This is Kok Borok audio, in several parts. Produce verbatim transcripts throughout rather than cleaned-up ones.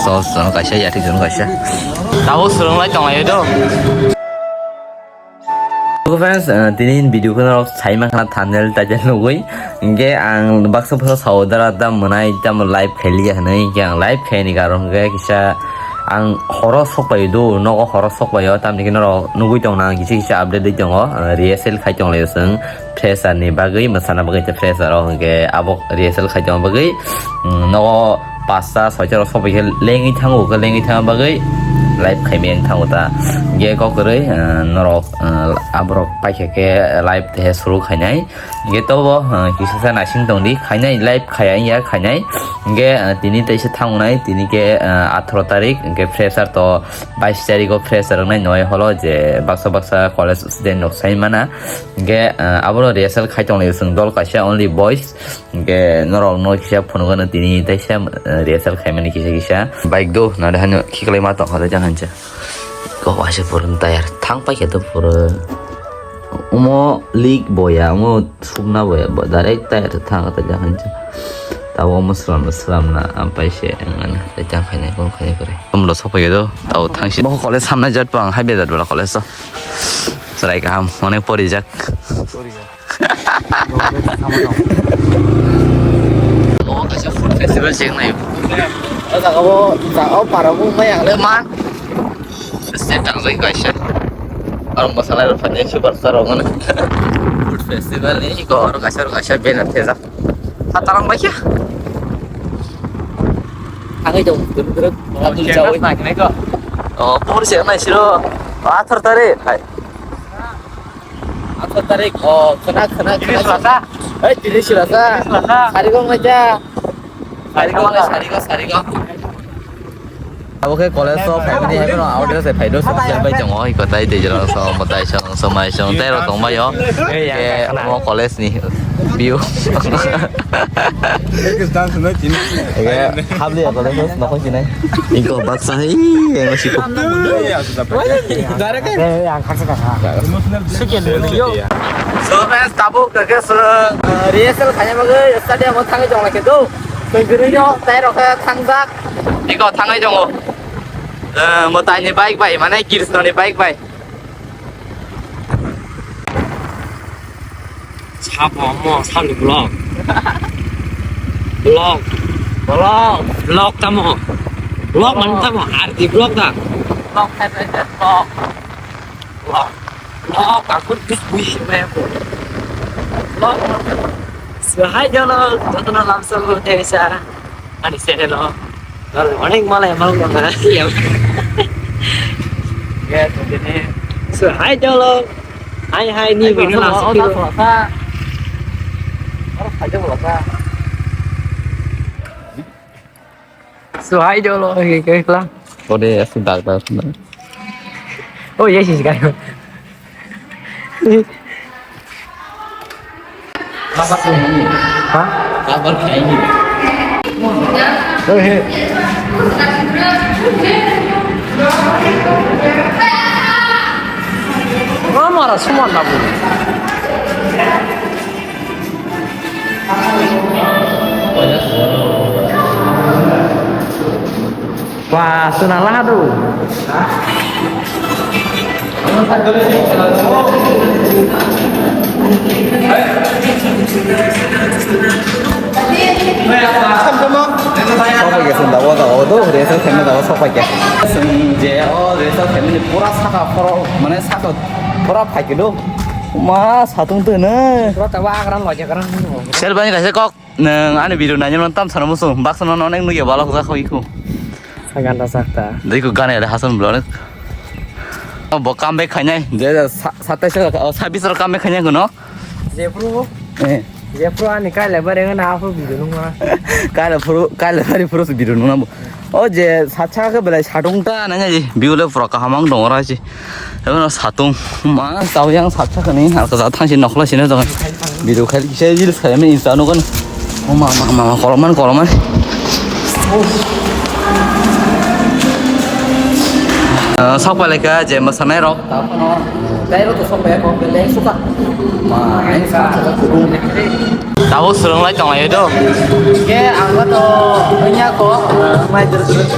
Dos jon kaisa, yati jon kaisa. Tabuk swrwng lai tong lai do. Hello friends, uh, tini video ko norok sai mankha thumbnail title nugui. Hingke ang baksa baksa sao dara da mwnai tamo live khailiya hinui hingke ang live khaini karon hingke kisa ang horo sok pai do, nogo horo sok pai o, tamni hingke norok nugui tong nang kisa kisa update dei tongo, uh, rehearsal khai tong lai o chwng. Fresher ni bagwi, mwsana bagwi tei fresher rok hwnkhe abo rehearsal khai tongma bagwi, mm, nogo pasta soita rok sokbai khe lengwi thango, khe lengwi thangma bagwi live khaimani thango ta. Hwnkhe kok kwrwi, eh, norok, eh, aborok paikha khe live tei suru khainai. Hwnkhe tobo, eh, kisa sa naising tongdi, khainai live khaiya wngya khainai. Hwnkhe, eh, tini teisa thangonai, tini khe, eh, atharo tarik, hwnkhe fresher to bais tarik o fresher wngnai noi holo je baksa baksa college student rok sai mana. Hingke, ah, abono rehearsal khai tong lai chwng dol kaisa only boys. Hingke norok no kisa phunukgano tini teisa, ah, rehearsal khaimani kisa kisa. Bike do nade hano khiklai ma tong kha jang hancha. Ko waisa purun tayar thang pai khe to pura. Omo leak boya, omo sumna boya, bo direct tayar thang kha jang hancha. Tabo omo slam slamna ampai se ang ano jang khainai ko khainai kore. Omo lo sok pai do, tabo thang si. Bo college samna jat pang hai be jat bala college to. Chwrai kaham, onek porijak. Porijak. Obo kaisa food festival se wngnai. O jaga o, jaga o para bo wngmaya le man. Se tangjak kaisa. Aro masalai rok phainai super star rok mano. Food festival ni iko aro kaisa, aro kaisa banner thejak. Sa tarang bai khe. Thangwi tong, duduk duduk. Oh, Abdul Jawi. Naiknai ko. Oh, por se nai siro. Athar tare. Hai. Athar tare. Oh, khana, khana, khana. Tini Selasa. Hai, tini Selasa. Tini Selasa. Sari ko ngaja. Sari ko, sari ko, sari ko. Abo khe college o phaimani hai phano audio se phaido social bai tongo, iko tai tei jora song, mwtai song, swmai song, tei rok tongbai o. Ke mo college ni view. Ke habli ya college o nokho sinai. Iko baksa hai, emo siko. So friends, tabuk ke, ke, uh, rehearsal khaina bagwi stadium o thangwi tong lai khe do. Tong gwnwi no, tei rok khe thangjak. Iko thangwi tongo. Eh, mwtai ni bike bai, mane Krishna ni bike bai. Sabo mo, sabo ni vlog. Vlog. Vlog. Vlog tamo. Vlog mane tamo, R D vlog da. Vlog khai khai vlog. Vlog. Vlog, aku tuh wih, me. Vlog. Sahai jalo, jotono lamsol ko tesa. Ani channel o. Dol onek malai mal ko na. Yes, ini. So, hai jalo. Hai, hai, ni video langsung kilo. So, hai jalo, oke, oke, lah. Ode, aku dak dak. Oh, yes, yes, guys. Kabar kaini. Ha? Kabar kaini. Hei, hei. Mara suman na bu. Wah, suna ladu. Sopai khe chwng da o jaga o do, rehearsal khaimani jaga o sopai khe. Chwng je o rehearsal khaimani pura saka phoro, mane saka phoro phai khe do. Ma satung twi nai. Pura ta wagra loja gra. Sel bani kaisa kok. Nwng ani video nainai mano tam sana muchung, baksa no onek nugya balok jak hoi khu. Sa ganda sakta. Dei khu gana yare hasan bro onek. Bo comeback khainai, je, je, sa-, satais ro, o, sabis ro comeback khainai kuno. Jepro. Eh. Jepro ani kaila bare na apo video nungma. Kaila phuru, kaila bari phuru video nungma bo. O je sacha khe belai satung ta nai nai view le pura kaham ang dong ora chi. Ebo no satung ma tau yang sacha khe ni halka ja thang si nokla sini jong. Video khai kisa reels khai me insta no kan. O ma ma ma ma koloman koloman. Ah, sok palai ka je masanai rok. Dai rok to sok palai ko le suka. Ma ai sa sa kudu. Tabuk swrwnglai tonglaio do. Ke ang ba to wngya ko, wngmai dwrwk.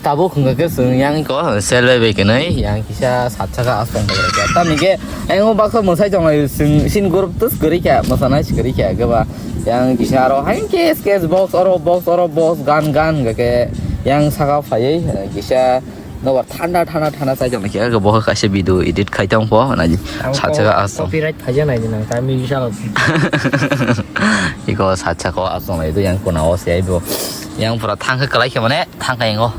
Tabuk hwnkha khe chwng yang ko sel bai bai kwnwi yang kisa sat saka aswng bai kha. Tamni khe ayung baksa mwsai tonglaio chwng sin group tus kwrwi kha, mwsanai si kwrwi kha khe ba yang kisa aro hai khe sketch box oro box oro box gan gan hwnkha khe yang saka phaiwi kisa Nobar thanda thanda thanda chai tong khe bo kaisa video edit khai tong po na ji. Ang sat ko saka aswng. Copyright phaija nai nang ta mi salo. Iko sat saka aswng lai to yang kona o se ai bo. Yang pura thang khe kalai khe mane thang khe ngo.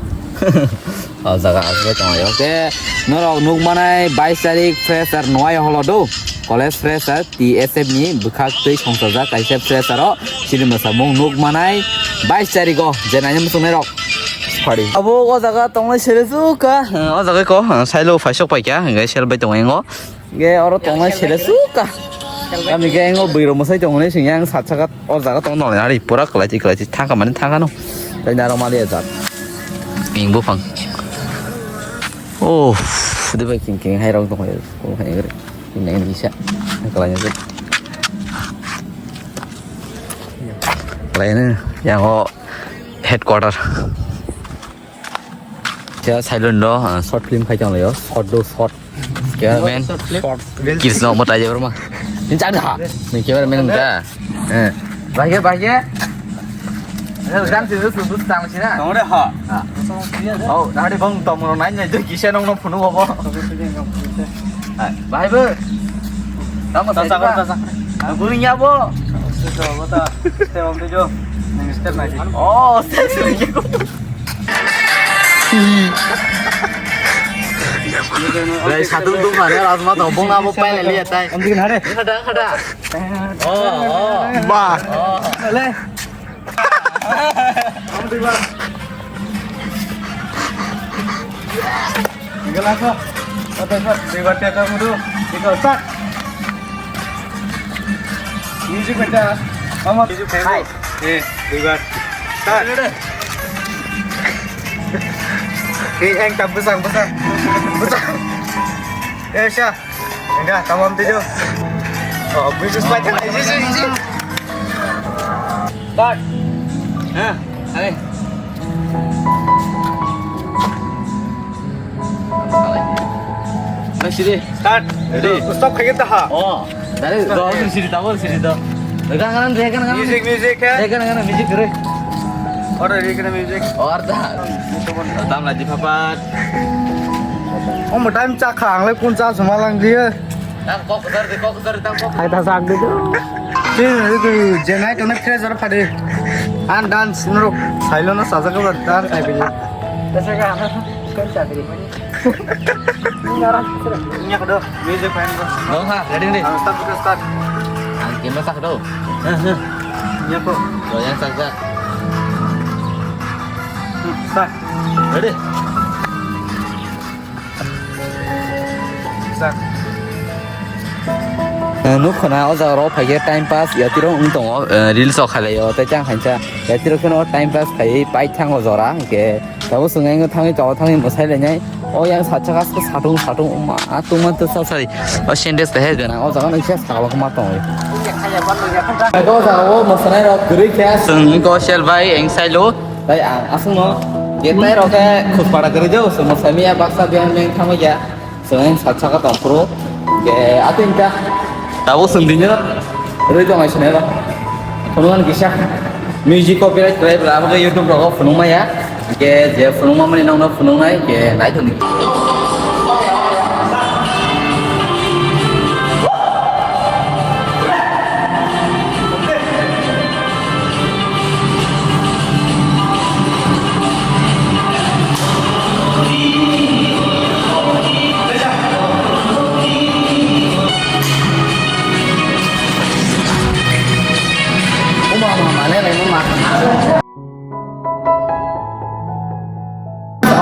O jaga aswk tong yo ke norok nuk manai bais tarik fresher nwai holo do. College fresher T S F ni bwkhak twi songchajak kaisa fresher o chini mwsamung nuk manai bais tarik o je naina muchungnai rok. Sorry. Abo o jaga tongnai sere suka. O jaga ko, sailo phaisok paikha, hingke sel bai tongo. Hingke oro tongnai sere suka. Kami ke engo bwiro mwsai tongo ni sing yang sat saka o jaga tong nong ari pura kwlai ti kwlai ti thangka mani thangka no. Tai naro mali ajak. Ing buphang. Oh, de bai king king hai rok tong hai. Ko hai gre. Ing nang ni sa. Kwlai ni. Kwlai ni yang o headquarter. Khe silent do, ah, short film khai tong laio, short do, short. Khe men, short film? Kids no mo tai jebro ma. Ni chang ha. Ni camera man da. Eh. Bahaya, bahaya. Eh, dan sini tu tu tang sini. Tong re ha. Ha. Oh, nari bang tong ro nai nai tu kisa nong nong phunu bo. Hai, bahai bo. Tamo sa sa sa. Guru nya bo. Sa sa bo ta. Step on tu jo. Nang step nai. Oh, step sini. Lai, satung tung mane, lazma to, bong abo pai le liya tai. Amdi na re. Khada, khada. Oh, oh. Ba. Oh. Le. Amdi ba. Enggak langsung. Oke, Pak. Di baca kamu tuh. Itu, start. Music baca. Mama. Music baca. Hai. Eh, duibar. Start. Eh, ang tak besar, besar. Besar. Eh, siya. Enggak, tamam tujuh. Oh, bisnis pacar. Easy, easy, easy. Start. Nah, hai. Nah, sini. Start. Ready? Stop khaikhe ta ha. Oh, dari double sini, double sini to. Gan gan, gan gan. Music, music hai. Gan gan, music kare. Order kare music. Order. Tam lagi papat. Oh, mo time chakha, ang le kun cha suma lang dia. Tang kok dar de, kok dar, tang kok. Hai ta sak de. Sini, itu jenai to na fresh ora phade. An dance nuruk sailo na saja ka bar dance ai bini. Tasa ka ana kan sa bini. Ini orang sini. Ini aku dah, music main dah. Dong ha, ready, ready. Ah, start, start, start. Ang game sak do. Eh, eh. Ini aku. Do yang sak sak. Hmm, start. Ready. Start. Eh, nuk khna o jaga rok phai khe time pass yatiro wng tongo, eh, reels rok khalai o tei chang khainsa yatiro kheno time pass khaiwi pai thango jora hwnkhe. Tabuk chwng wngwi thangwi tongo, thangwi mwsai lainai. O yang sat saka se satung satung wngma, a tungma tungsa sari. O sandals kahai gwnang, o jaga no kisa sakao ma tongwi. O jaga o mwsanairok kwrwi khe chwng wngkha sel bai eng sailo. Tai ang aswkno je tairok khe khus pada kwrwi do, chwng mwsai maya baksa biyang biyang thangwi ya. Chwng sat saka tong phuru. Ke atwing ka. Tabuk chwng dinero rwi tong ai sinero. Phunukmani kisa music copyright kwlai bwla, abo khe YouTube rogo phunukmaya. Ke je phunukma mani nokno phunuknai, ke naithokni.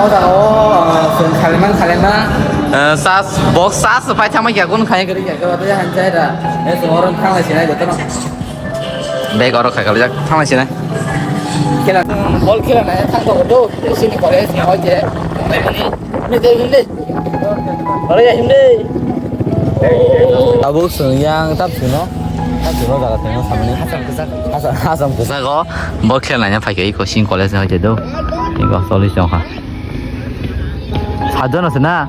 O jaga o, ah, chwng khalaimang khalaima. Ah, sas, box sas pai thangma kya kun khai kari kya kaba tei han chai da. Eh, chwng oro thang lai sinai jotono. Bag oro khai kalijak thang lai sinai. Khela, ball khela nai thang to do. Sini college ni hoje. Ni de hindi. Ore hindi. Tabuk chwng yang tap sino. Tap sino jaga tengno samani. Hasam kwchak. Hasam, hasam kwchak o. Bo khel naina phaikha iko sing college ni hoite do. Iko choli chongkha. Sajona se na.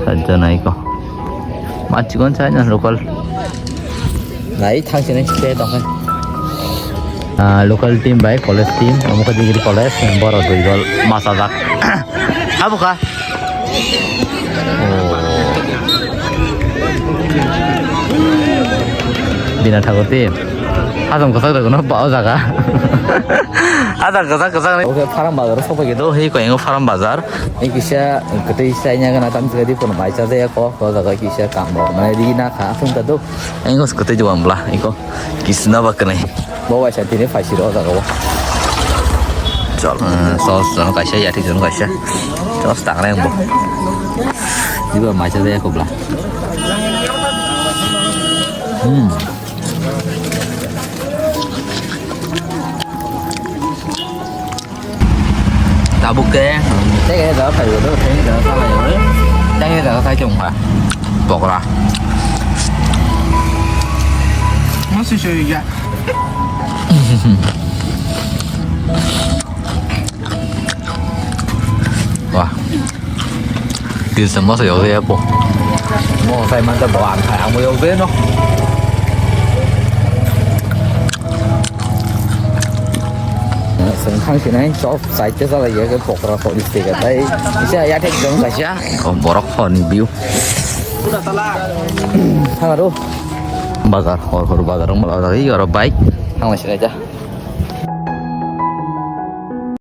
Sajona iko. Ma chikon chai na local. Nai thang sini se tong khe. Ah, local team bai college team, omo khe degree college, borok dui gol masa jak. Abo kha. Oh. Bina thago team. Hasam kwchak rok no ba o jaga. Hasam kwchak kwchak ni. Oke, Farm Bazar sok pai do, hei ko engo Farm Bazar. Ni kisa kwtwi sai nya gana tam jodi kono mai cha jaya ko, o jaga kisa kam rok mane ri na kha, asung ta do. Engo kwtwi jwan bla, iko. Kisna ba kene. Bo bai sa tini phai siro jaga bo. Chol, eh, sos jon kaisa, yati jon kaisa. Sos tangreng bo. Iba mai cha jaya ko bla. Hmm. Tabuk ke, tei ke jaga phai bo, tei ke jaga phai bo, tei ke jaga phai tong kha. Pokra. Masih sih ya. Wah. Tir sama saya ya po. Mo saya mantap bawa angkai, ang mau ya no. Sengkhang sinai chop side te chalai ya ke pokra ko ni tega tai. Isa ya thek jong kaisa. Oh, borok hor ni view. Thang aro. Bazar, hor hor bazar, bazar, aro bike. Thang sinai ja.